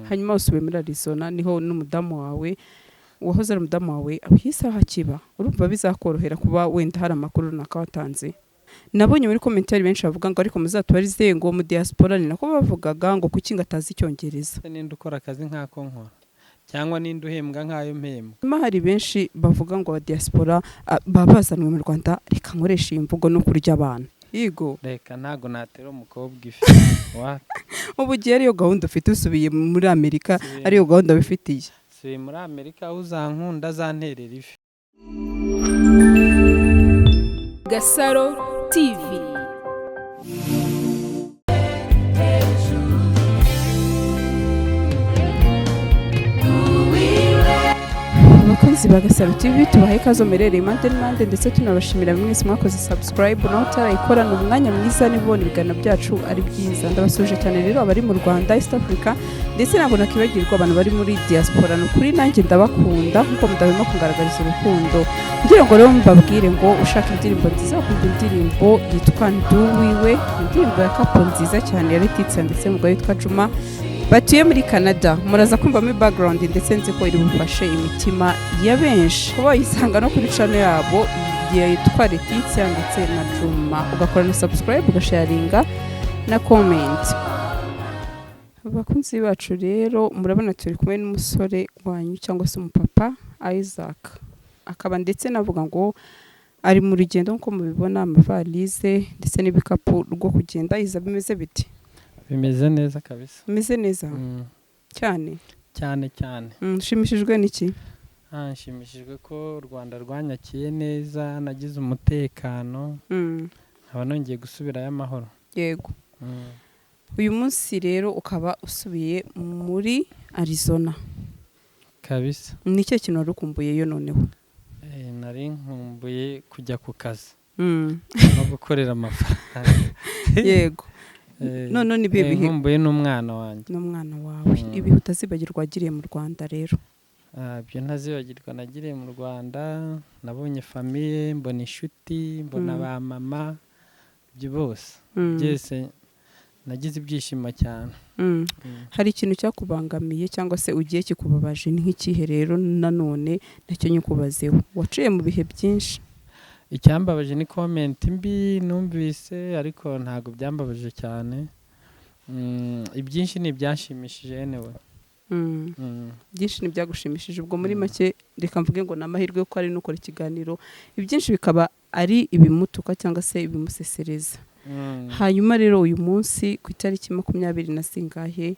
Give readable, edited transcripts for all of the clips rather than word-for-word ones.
Hanyuma usubiye muri Arizona, niho n'umudamu wawe, uwahoze ari umudamu wawe, iyi saha akiba. Urumva bizakorohera kuba wenda hari amakuru runaka watanze? Nabonye muri commentaire benshi bavuga ngo ariko muzatubarize ngo mu diaspora, ni nako bavugaga ngo kuki ngo atazi Icyongereza. Ninde ukora akazi nk'ako nkora, cyangwa ninde uhembwa nk'ayo mpembwa? Nyuma hari benshi bavuga ngo aba diaspora baba bazanwe mu Rwanda, reka nkoresha iyi mvugo, no kurya abantu. Yego. Reka, ntago natera umukobwa ifi. Wapi. Ubu ugiye ariyo gahunda ufite, usubiye muri Amerika, Subiye. ariyo gahunda wifitiye? Si muri Amerika, aho uzankunda azanterera ifi. Gasaro TV. Abakunzi ba Gasaro TV, tubahaye ikaze muherereye impande n'impande, ndetse tunabashimira mwese mwakoze subscribe. Nawe utarayikora, ni umwanya mwiza niba ubona ibiganiro byacu ari byiza. Ndabasuje cyane rero abari mu Rwanda, East Africa, ndetse ntabwo nakibagirwa abantu bari muri diaspora. Ni ukuri nanjye ndabakunda nkuko mudahwema kungaragariza urukundo. Ngira ngo rero mbabwire ngo ushaka indirimbo nziza, wakumva indirimbo yitwa Nduwiwe, indirimbo ya couple nziza cyane ya Letitia ndetse n'umugore witwa Juma batuye muri Canada. Muraza kumvamo background, ndetse nzi ko iri bufashe imitima ya benshi. Kuba wayisanga no kuri channel yabo yitwa Letitia ndetse na Juma, ugakora na subscribe, ugasharinga na comment. Abakunzi bacu rero, murabona turi kumwe n'umusore wanyu cyangwa se umupapa Isaac, akaba ndetse navuga ngo ari mu rugendo nk'uko mubibona, amavalize ndetse n'ibikapu rwo kugenda. Iza bimeze biti? Bimeze neza kabisa. Bimeze neza cyane? Cyane cyane. Ushimishijwe n'iki? Ah, nshimishijwe ko u Rwanda rwanyakiye neza, nagize umutekano, nkaba nongeye gusubirayo amahoro. Uyu munsi rero ukaba usubiye muri Arizona? Kabisa. Ni cyo kintu wari ukumbuyeyo noneho? Nari nkumbuye kujya ku kazi no gukorera amafaranga. None ni ibihe bihe? Nkumbuye n'umwana wanjye. N'umwana wawe. Ibihe utazibagirwa wagiriye mu Rwanda rero? Ah, ibyo ntazibagirwa nagiriye mu Rwanda, nabonye famille, mbona inshuti, mbona ba mama, ibyo bose, byose nagize ibyishimo cyane. Hari ikintu cyakubangamiye cyangwa se ugiye kikubabaje, ni nk'ikihe rero? Nanone nacyo nyikubazeho, waciye mu bihe byinshi. Icyambabaje ni comment mbi numvise, ariko ntabwo byambabaje cyane. Ibyinshi ni ibyanshimishije anyway. Byinshi ntibyagushimishije. Ubwo muri make reka mvuge ngo ni amahirwe ko ari nukora ikiganiro, ibyinshi bikaba ari ibimutuka cyangwa se ibimusesereza. Hanyuma rero uyu munsi ku itariki 20 na zingahe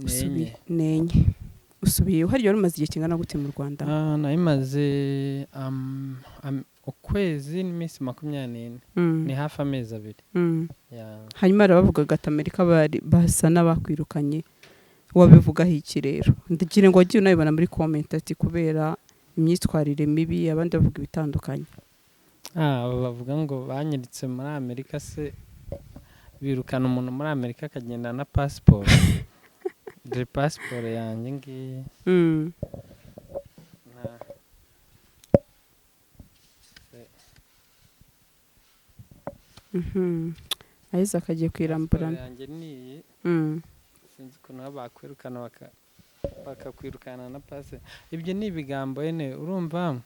usubiye? Nenye. Nenye usubiye. Hariya wari umaze igihe kingana gute mu Rwanda? Ah, nayimaze ukwezi n'iminsi 24. Ni hafi amezi 2. Yeah. Hanyuma barabavugaga ati Amerika bari basa n'abakwirukanye, wabivugaho iki rero? Ndagira ngo wagiye unabibona muri comment, ati kubera imyitwarire mibi, abandi bavuga ibitandukanye. Ah, abo bavuga ngo banyiritse muri Amerika se, birukana umuntu muri Amerika akagenda na pasiporo? Dore pasiporo yanjye ngiyi. Isaac agiye Pasiporo kwiramburana. yanjye ni iyi. Sinzi ukuntu baba bakwirukana bakakwirukana na pasi. Ibyo ni ibigambo ene, urumva?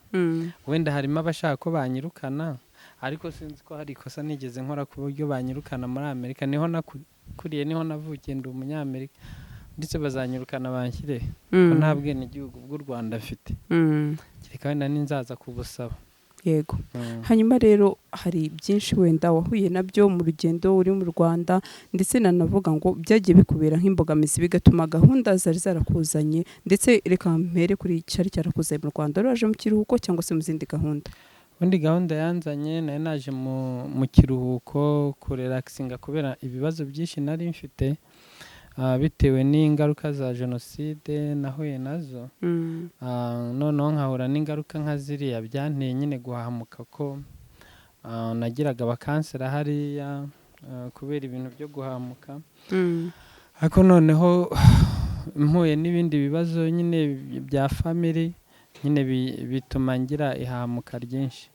Wenda harimo abashaka ko banyirukana, ariko sinzi ko hari ikosa nigeze nkora ku buryo banyirukana muri Amerika. Niho nakuriye, niho navukiye, ndi Umunyamerika, ndetse bazanyirukana banshyire ko nta bwenegihugu bw'u Rwanda mfite, kereka wenda ninzaza kubusaba. Hanyuma rero hari byinshi wenda wahuye nabyo mu rugendo uri mu Rwanda, ndetse nanavuga ngo byagiye bikubera nk'imbogamizi, bigatuma gahunda zari zarakuzanye, ndetse reka mpere kuri cyari cyarakuzanye mu Rwanda, wari waje mu kiruhuko cyangwa se mu zindi gahunda? Ubundi gahunda yanzanye, nari naje mu kiruhuko kurelaxinga kubera ibibazo byinshi nari mfite, bitewe n'ingaruka za jenoside nahuye nazo. Noneho nkahura n'ingaruka nka ziriya, byanteye nyine guhahamuka ko nagiraga abakansera hariya, kubera ibintu byo guhamuka. Ariko noneho mpuye n'ibindi bibazo nyine bya family nyine bituma ngira ihahamuka ryinshi.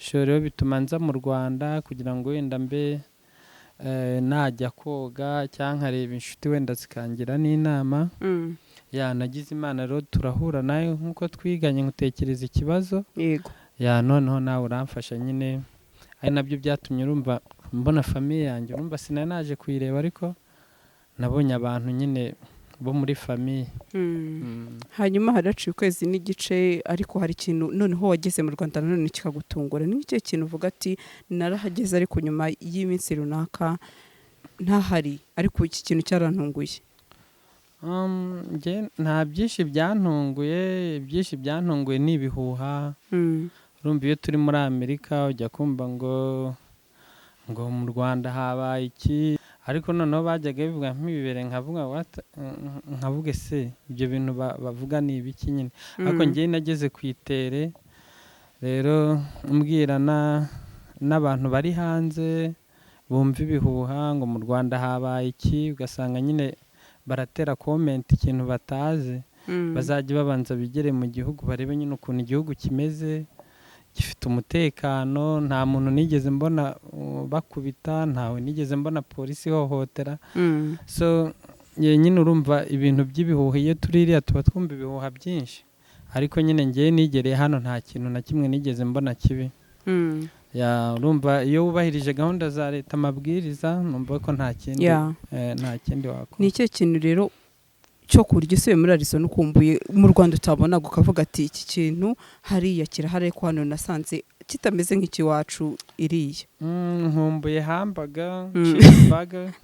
So rero bituma nza mu Rwanda kugira ngo wenda mbe Najya koga cyangwa nkareba inshuti, wenda zikangira n'inama. Ya, nagize Imana rero turahura nawe nk'uko twiganye, nkutekereza ikibazo. Ya, noneho nawe uramfasha nyine, ari nabyo byatumye urumva mbona famille yanjye. Urumva sinari naje kuyireba, ariko nabonye abantu nyine bo muri famille. Hanyuma haraciye ukwezi n'igice, ariko hari ikintu noneho wageze mu Rwanda nanone kikagutungura. Ni ikihe kintu uvuga ati: "Narahageze, ariko nyuma y'iminsi runaka ntahari, ariko iki kintu cyarantunguye"? Njye nta byinshi byantunguye. Ibyinshi byantunguye ni ibihuha. Urumva iyo turi muri Amerika ujya kumva ngo mu Rwanda habaye iki, ariko noneho bajyaga bivuga nk'ibibere, nkavuga what, nkavuga ese ibyo bintu bavuga ni ibiki nyine? Ariko njyewe nageze ku itere rero, mbwira n'abantu bari hanze bumva ibihuha ngo mu Rwanda habaye iki, ugasanga nyine baratera comment ikintu batazi. Bazajya babanza bigere mu gihugu, barebe nyine ukuntu igihugu kimeze, gifite umutekano. Nta muntu nigeze mbona bakubita, ntawe nigeze mbona polisi ihohotera. So nyine urumva ibintu by'ibihuha, iyo turi iriya tuba twumva ibihuha byinshi, ariko nyine ngewe nigereye hano nta kintu na kimwe nigeze mbona kibi. Ya, urumva iyo wubahirije gahunda za leta, amabwiriza, numva ko nta kindi nta kindi wakora. Ni ikihe kintu rero cyo kurya usubiye muri Arizona ukumbuye mu Rwanda utabonaga, ukavuga ati: "Iki kintu hariya kirahari, ariko hano nasanze kitameze nk'ikiwacu iriya"? Nkumbuye hamburger, cheeseburger.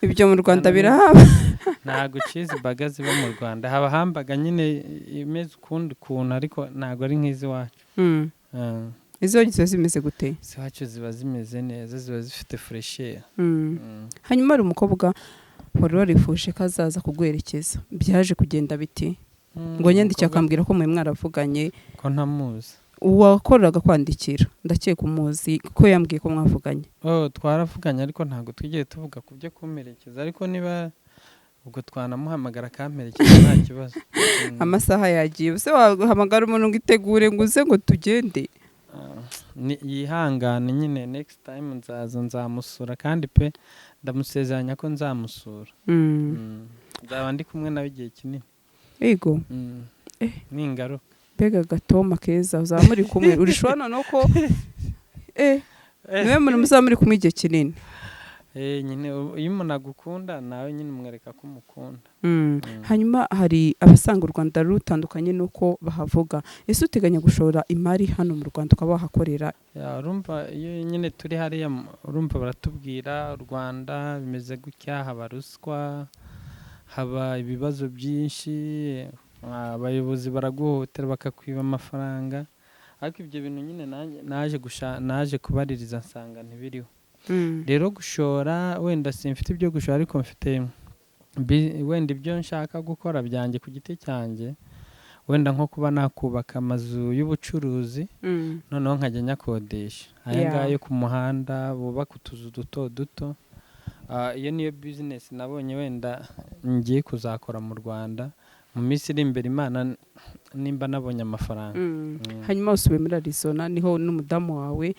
Ibyo mu Rwanda Hano birahaba? Ntabwo cheeseburger ziba mu Rwanda. Haba hamburger nyine imeze ukundi kuntu, ariko ntabwo ari nk'iz'iwacu. Izo ziba zimeze gute? Iz'iwacu ziba zimeze neza, ziba zifite fraîcheur. Hanyuma hari umukobwa wari warifuje ko azaza kuguherekeza, byaje kugenda biti ngo nyandikiye Umukobwa akambwira ko mwe mwaravuganye? Ko ntamuzi? Uwakoraga kwandikira, ndakeka umuzi ko yambwiye ko mwavuganye. Oh, twaravuganye, ariko ntabwo twigeze tuvuga ku byo kumperekeza, ariko niba ubwo twanamuhamagara akamperekeza nta kibazo. Amasaha yagiye, ese wahamagara umuntu ngo itegure ngo uze ngo tugende? Ah, yihangane nyine, next time nzaza nzamusura, kandi pe ndamusezeranya ko nzamusura. Nzaba ndi kumwe nawe igihe kinini. Yego. Ningaruka. Mbega gatoma keza! Uzaba muri kumwe, urishobora noneho ko niwe muntu muzaba muri kumwe igihe kinini. Nyine iyo umuntu agukunda, nawe nyine umwereka ko umukunda. Hanyuma hari abasanga u Rwanda rutandukanye n'uko bahavuga. Ese uteganya gushora imari hano mu Rwanda, ukaba wahakorera? Ya, urumva iyo nyine turi hariya, urumva baratubwira u Rwanda bimeze gutya, haba ruswa, haba ibibazo byinshi, abayobozi baraguhohotera bakakwiba amafaranga, ariko ibyo bintu nyine nanjye naje kubaririza nsanga ntibiriho. Rero gushora, wenda simfite ibyo gushora, ariko mfite wenda ibyo nshaka gukora byanjye ku giti cyanjye, wenda nko kuba nakubaka amazu y'ubucuruzi, noneho nkajya nyakodesha aya ngaya yo ku muhanda bubaka utuzu duto duto. Iyo niyo business nabonye wenda ngiye kuzakora mu Rwanda mu minsi iri imbere, Imana nimba nabonye amafaranga. Hanyuma usubiye muri Arizona, niho n'umudamu wawe,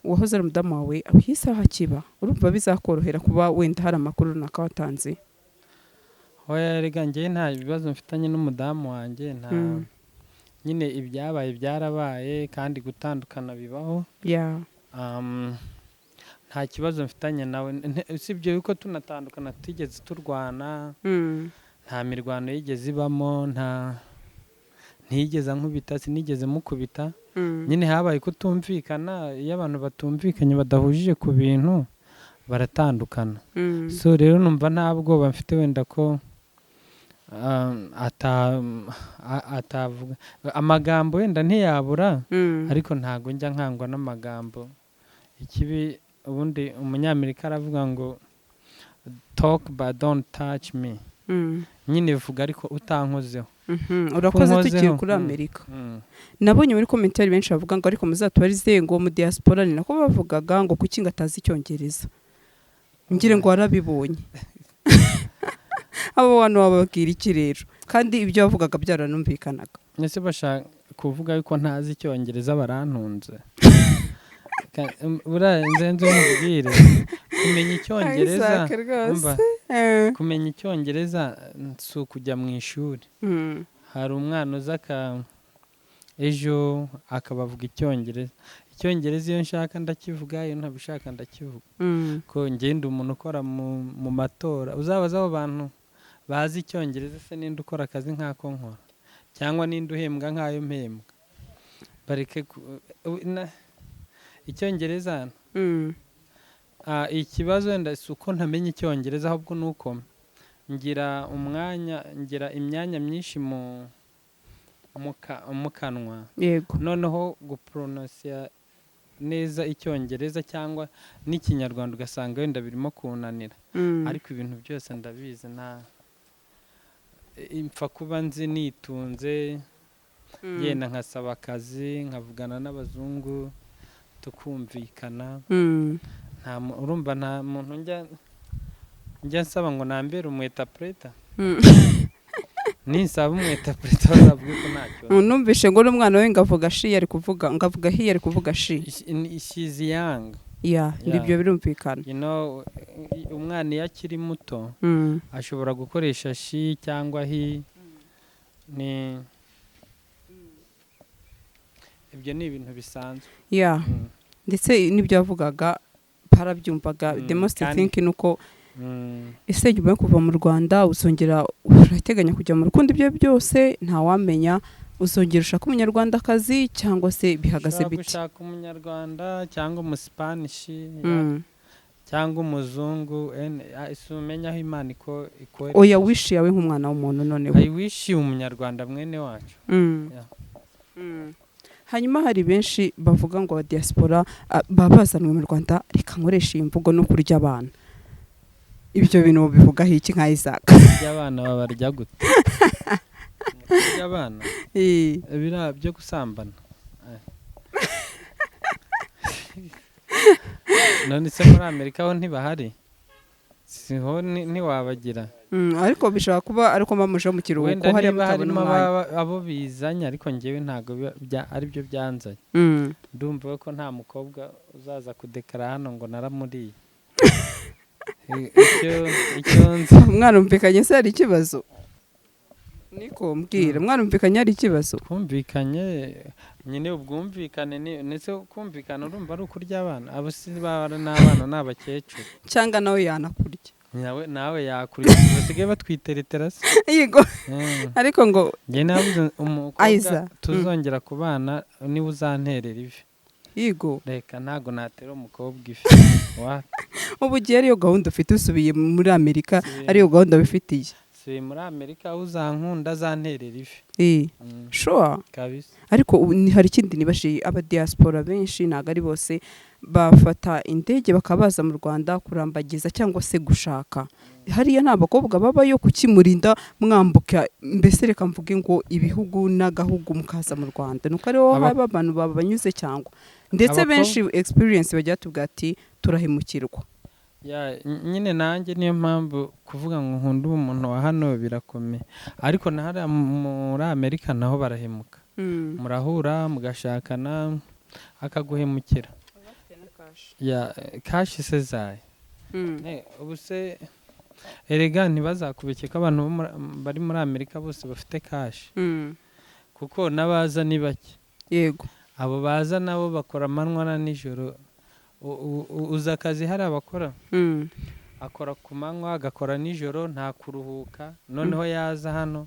uwahoze ari umudamu wawe, aho isaha kiba, urumva bizakorohera kuba wenda hari amakuru runaka watanze? Hoya rega, njyewe nta bibazo mfitanye n'umudamu wanjye, nta nyine ibyabaye byarabaye, kandi gutandukana bibaho. Nta kibazo mfitanye nawe. Usibye yuko tunatandukana tutigeze turwana, nta mirwano yigeze ibamo, ntiyigeze ankubita, sinigeze mukubita. Nyine habaye kutumvikana. Iyo abantu batumvikanye, badahujije ku bintu, baratandukana. So rero numva nta bwoba mfite wenda ko atavuga amagambo, wenda ntiyabura, ariko ntago njya nkangwa n'amagambo. Ikibi ubundi umunyamerika aravuga ngo "Talk but don't touch me." Nyine vuga ariko utankozeho. Urakoze. Kunkozeho. Tukiri kuri Amerika, nabonye muri commentaire benshi bavuga ngo ariko muzatubarize ngo mu diaspora, ni nako bavugaga, ngo kuki ngo atazi icyongereza. Ngire ngo warabibonye. Abo bantu wababwira iki rero, kandi ibyo bavugaga byaranumvikanaga? Ese bashaka kuvuga yuko ntazi icyongereza? Barantunze. Reka buriya nze nze nkubwire, kumenya Icyongereza, Isaac rwose. Umva, kumenya Icyongereza si ukujya mu ishuri. Hari umwana uza ejo akaba avuga Icyongereza. Icyongereza iyo nshaka ndakivuga, iyo ntabishaka ndakivuga. Ko ngenda umuntu ukora mu matora, uzabaza abo bantu bazi Icyongereza se, ninde ukora akazi nk'ako nkora, cyangwa ninde uhembwa nk'ayo mpembwa? Bareke Icyongereza. Ikibazo wenda si uko ntamenya Icyongereza, ahubwo ni uko ngira umwanya, ngira imyanya myinshi mu kanwa. Noneho guporonosiya neza Icyongereza cyangwa n'Ikinyarwanda ugasanga wenda birimo kunanira. Ariko ibintu byose ndabizi, nta mpfa kuba nzi nitunze. Yenda nkasaba akazi, nkavugana n'abazungu tukumvikana. Urumva nta muntu njya nsaba ngo nambere umu interpreter. Ninsaba umu interpreter bazavuge ko ntacyo. Numvishe ngo n'umwana we ngavuga she, ari kuvuga, ngavuga he, ari kuvuga she. She's young. Ibyo birumvikana. Umwana iyo akiri muto ashobora gukoresha she cyangwa he. Ni ibyo, ni ibintu bisanzwe. Ndetse n'ibyo yavugaga barabyumvaga. The most think ni uko ese nyuma yo kuva mu Rwanda uzongera, urateganya kujya mu rukundo? Ibyo byose ntawamenya, uzongera ushaka Umunyarwandakazi cyangwa se bihagaze Ushobora bite? gushaka Umunyarwanda cyangwa Umusipanishi cyangwa umuzungu, si umenya aho Imana iko. Oya, wish yawe nk'umwana w'umuntu noneho. I wish Umunyarwanda mwene wacu. Yeah. Hanyuma hari benshi bavuga ngo diaspora baba bazanwe mu Rwanda, reka nkoresha iyi mvugo, no kurya abana. Ibyo bintu bivugaho iki nka Isaac? Kurya abana, babarya gute? Kurya abana? Biriya byo gusambana. None se muri Amerika ho ntibahari? Siho ntiwabagira? Ariko bishobora kuba ariko muje mu kiruhuko Wenda hariya niba mutabona harimo umwanya. Abo bizanye, ariko njyewe ntabwo ari byo byanzanye. Ndumva ko nta mukobwa uzaza kudekara hano ngo naramuriye. Icyo nzi Mwarumvikanye se hari ikibazo? Niko mbwira, mwarumvikanye hari ikibazo? Twumvikanye nyine, ubwumvikane ni ndetse kumvikana, urumva ari ukurya abana? Abo si baba n'abana, ni abakecuru. Cyangwa nawe yanakurya. Nawe yakurya, basigaye batwiteretera se. Yego. Ariko ngo Njye nabuze umukobwa Aiza. tuzongera kubana niba uzanterera ivi. Yego. Reka, ntago natera umukobwa ivi. Wa Ubu ugiye ariyo gahunda ufite, usubiye muri Amerika ariyo gahunda wifitiye? Si muri Amerika, uzankunda azanterera ivi. Sure. Kabisa. Ariko ubu hari ikindi nibashije: aba diaspora benshi, ntabwo ari bose, bafata indege bakaba baza mu Rwanda kurambagiza cyangwa se gushaka. Hariya nta bakobwa babayo? Kukimurinda mwambuka, mbese reka mvuge ngo ibihugu n'agahugu, mukaza mu Rwanda, nuko ariho haba abantu babanyuze cyangwa ndetse benshi experience bajya batubwira ati turahemukirwa. Ya, nyine nanjye niyo mpamvu kuvuga ngo nkunda umuntu wa hano birakomeye, ariko na hariya muri Amerika naho barahemuka. Murahura mugashakana akaguhemukira. Ya, cash se zaye? Ubu se erega ntibazakubike ko abantu bari muri Amerika bose bafite cash, kuko n'abaza ni bake. Abo baza nabo bakora amanywa na nijoro. Uzi akazi hari abakora? Akora ku manywa, agakora nijoro, nta kuruhuka. Noneho yaza hano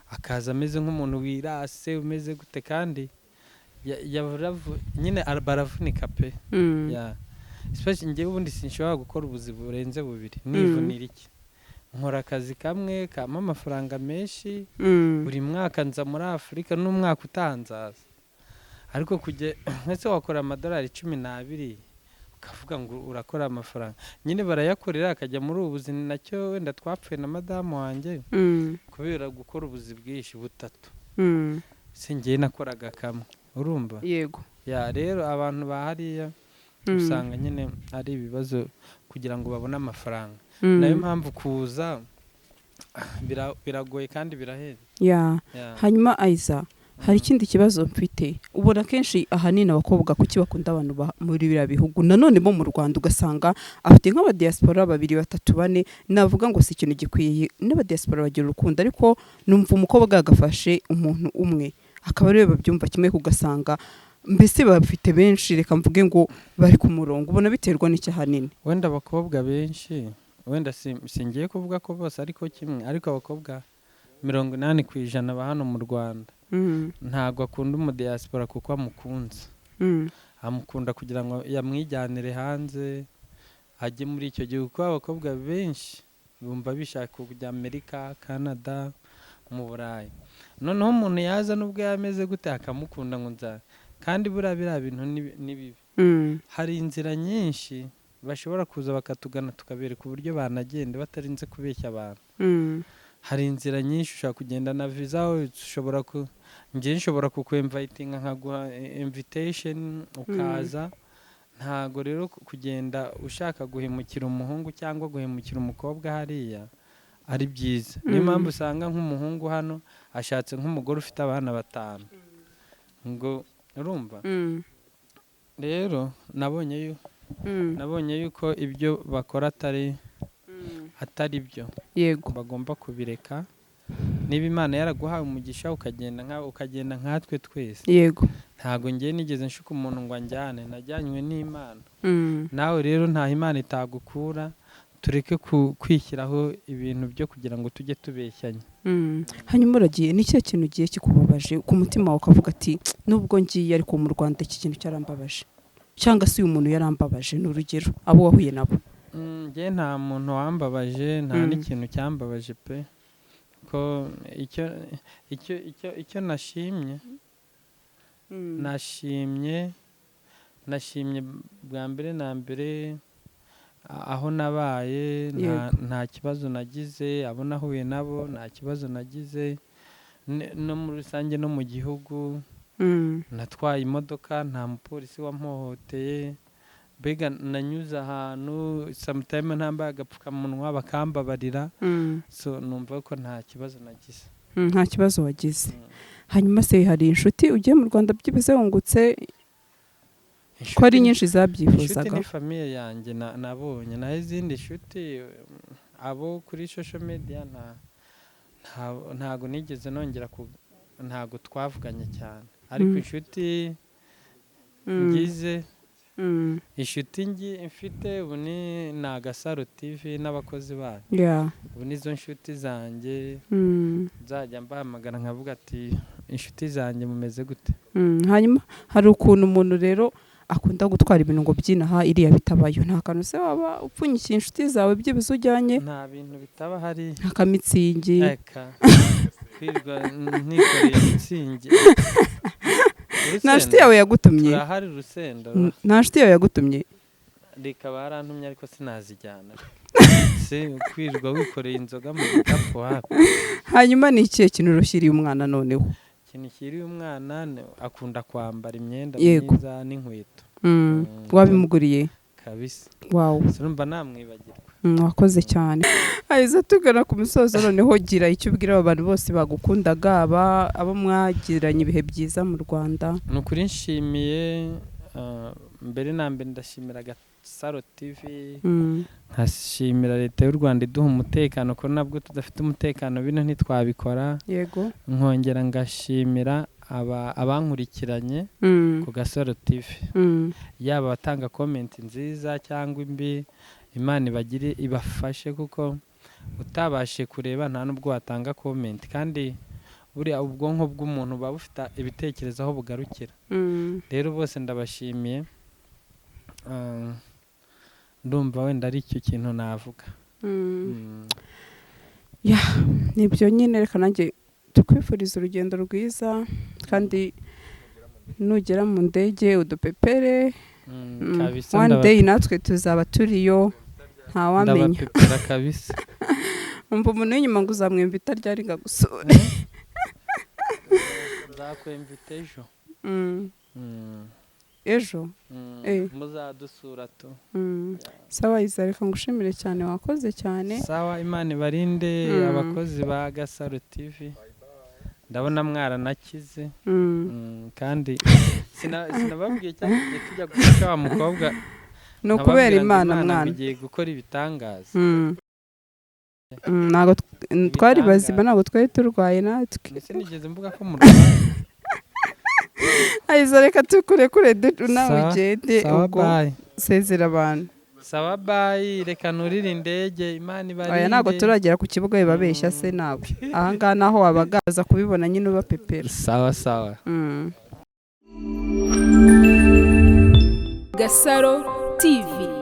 akaza ameze nk'umuntu wirase, umeze gute, kandi nyine baravunika pe. Ya, especially njyewe ubundi sinshobora gukora ubuzi burenze bubiri. Nivunira iki? Nkora akazi kamwe kampa amafaranga menshi. Buri mwaka nza muri Afurika, n'umwaka utanzaza. Ariko kujya ese wakora amadolari 12 ukavuga ngo urakora amafaranga? Nyine barayakorera akajya muri ubu buzi. Ni nacyo wenda twapfuye na madamu wanjye kubera gukora ubuzi bwinshi butatu. Se njyewe nakoraga kamwe, urumva? Yego. Ya, rero abantu ba hariya usanga nyine ari ibibazo kugira ngo babone amafaranga. Nayo mpamvu kuza biragoye kandi birahenda. Ya. Hanyuma Aiza Hari ikindi kibazo mfite. Ubona kenshi ahanini abakobwa kuki bakunda abantu muri biriya bihugu? Nanone bo mu Rwanda ugasanga afite nk'abadiaspora babiri, batatu, bane. Navuga ngo si ikintu gikwiye, n'abadiaspora bagira urukundo, ariko numva umukobwa yagafashe umuntu umwe akaba ariwe babyumva kimwe, ugasanga mbese bafite benshi, reka mvuge ngo bari ku murongo. Ubona biterwa n'icyo ahanini? Wenda abakobwa benshi, wenda singiye kuvuga ko bose ariko kimwe, ariko abakobwa 80% ba hano mu Rwanda ntabwo akunda umudiyasipora kuko amukunze. Amukunda kugira ngo yamwijyanire hanze, ajye muri icyo gihugu, kuko abakobwa benshi bumva bishaka kujya Amerika, Canada, mu Burayi. Noneho umuntu yaza nubwo yameze gute akamukunda ngo nza, kandi buriya biriya bintu ni bibi. Hari inzira nyinshi bashobora kuza bakatugana, tukabereka uburyo banagenda batarinze kubeshya abantu. Hari inzira nyinshi ushobora kugenda na visa, ushobora ku njye nshobora kukwinvitinga nkaguha invitation ukaza. Ntago rero kugenda ushaka guhemukira umuhungu cyangwa guhemukira umukobwa hariya ari byiza. Niyo mpamvu usanga nk'umuhungu hano ashatse nk'umugore ufite abana batanu, ngo urumva. Rero nabonye yuko ibyo bakora atari byo. Bagomba kubireka. Niba Imana yaraguhaye umugisha ukagenda nkatwe twese. Ntabwo ngiye nigeze nshuka umuntu ngo anjyane, najyanywe n'Imana. Nawe rero ntaho Imana itagukura. Tureke kwishyiraho ibintu byo kugira ngo tujye tubeshyanya. Hanyuma uragiye, ni ikihe kintu ugiye kikubabaje ku mutima wawe, ukavuga ati nubwo ngiye ariko mu Rwanda iki kintu cyarambabaje, cyangwa se uyu muntu yarambabaje? Ni urugero, abo wahuye nabo. Njye nta muntu wambabaje, nta n'ikintu cyambabaje pe. Ko icyo nashimye bwa mbere na mbere aho nabaye nta kibazo nagize, abo nahuye nabo nta kibazo nagize, no muri rusange no mu gihugu. Natwaye imodoka nta mupolisi wampohoteye. Mbega nanyuze ahantu sometime ntambaye agapfukamunwa bakambabarira. So numva ko nta kibazo nagize. Nta kibazo wagize. Hanyuma se hari inshuti ugiye mu Rwanda byibuze wungutse, ko ari nyinshi Inshuti zabyifuzaga? ni famille yanjye nabonye. Naho izindi nshuti, abo kuri social media, ntago nigeze nongera, ntago twavuganye cyane, ariko inshuti ngize, inshuti mfite ubu ni Agasaro TV n'abakozi bayo. Ubu nizo nshuti zanjye. Nzajya mbahamagara nkavuga ati inshuti zanjye mumeze gute? Hanyuma hari ukuntu umuntu rero akunda gutwara ibintu ngo byinaha iriya bitabayo. Nta kantu se waba upfunyikiye inshuti zawe byibuze ujyanye? Nta bintu bitaba hari. Akamitsingi? Eka, kwirwa ntikoreye mitsingi. Nta nshuti yawe yagutumye? Turahari, urusenda. Nta nshuti yawe yagutumye? Rikaba yarantumye ariko sinazijyana, si kwirwa wikoreye inzoga mu gikapu, hapi. Hanyuma ni ikihe kintu urushyiriye umwana noneho? Ikintu kiriye umwana akunda kwambara imyenda myiza n'inkweto. Wabimuguriye? Kabisa. Wow. Sinumva namwibagirwa. Wakoze cyane. Hanyuma tugana ku musozo noneho, gira icyo ubwira aba bantu bose bagukundaga, abo mwagiranye ibihe byiza mu Rwanda. Ni ukuri nshimiye, mbere na mbere ndashimira Gasaro TV, nkashimira Leta y'u Rwanda iduha umutekano, ko nabwo tudafite umutekano bino ntitwabikora. Nkongera ngashimira abankurikiranye ku Gasaro TV, yaba abatanga comment nziza cyangwa imbi, Imana ibagire ibafashe, kuko utabashe kureba nta nubwo watanga comment, kandi buriya ubwonko bw'umuntu buba bufite ibitekerezo aho bugarukira. Rero bose ndabashimiye. Ndumva wenda ari icyo kintu navuga. Nibyo nyine, reka nanjye tukwifuriza urugendo rwiza, kandi nugera mu ndege udupepere. Kabisa. One day natwe tuzaba turiyo, ntawamenya. Ndabapepera kabisa. Umva umuntu w'inyuma ngo uzamwimvita ryari ngo agusure? Nzakwemvita ejo. Ejo? Muzadusura tu. Sawa Iza, reka ngushimire cyane, wakoze cyane. Sawa, Imana ibarinde. Abakozi ba Gasaro TV. Ndabona mwaranakize. Kandi sinababwiye cyangwa igihe tujya gufasha wa mukobwa, Ni ukubera nkababwira ngo Imana, ngo mwana. igiye gukora ibitangaza. Ntabwo twari bazima, ntabwo twari turwaye natwe. Ndetse nigeze mvuga ko murwaye? Ayiza, reka tukurekure nawe Sawa, ugende. Sawa. Ubwo Bye. sezera abantu. Sawa, bye. Reka nurire indege, Imana ibarinde. Oya, ntabwo turagera ku kibuga, bibabeshya se nawe. Ahangaha naho wabagaza kubibona nyine ubapepera. Sawa sawa. Gasaro TV.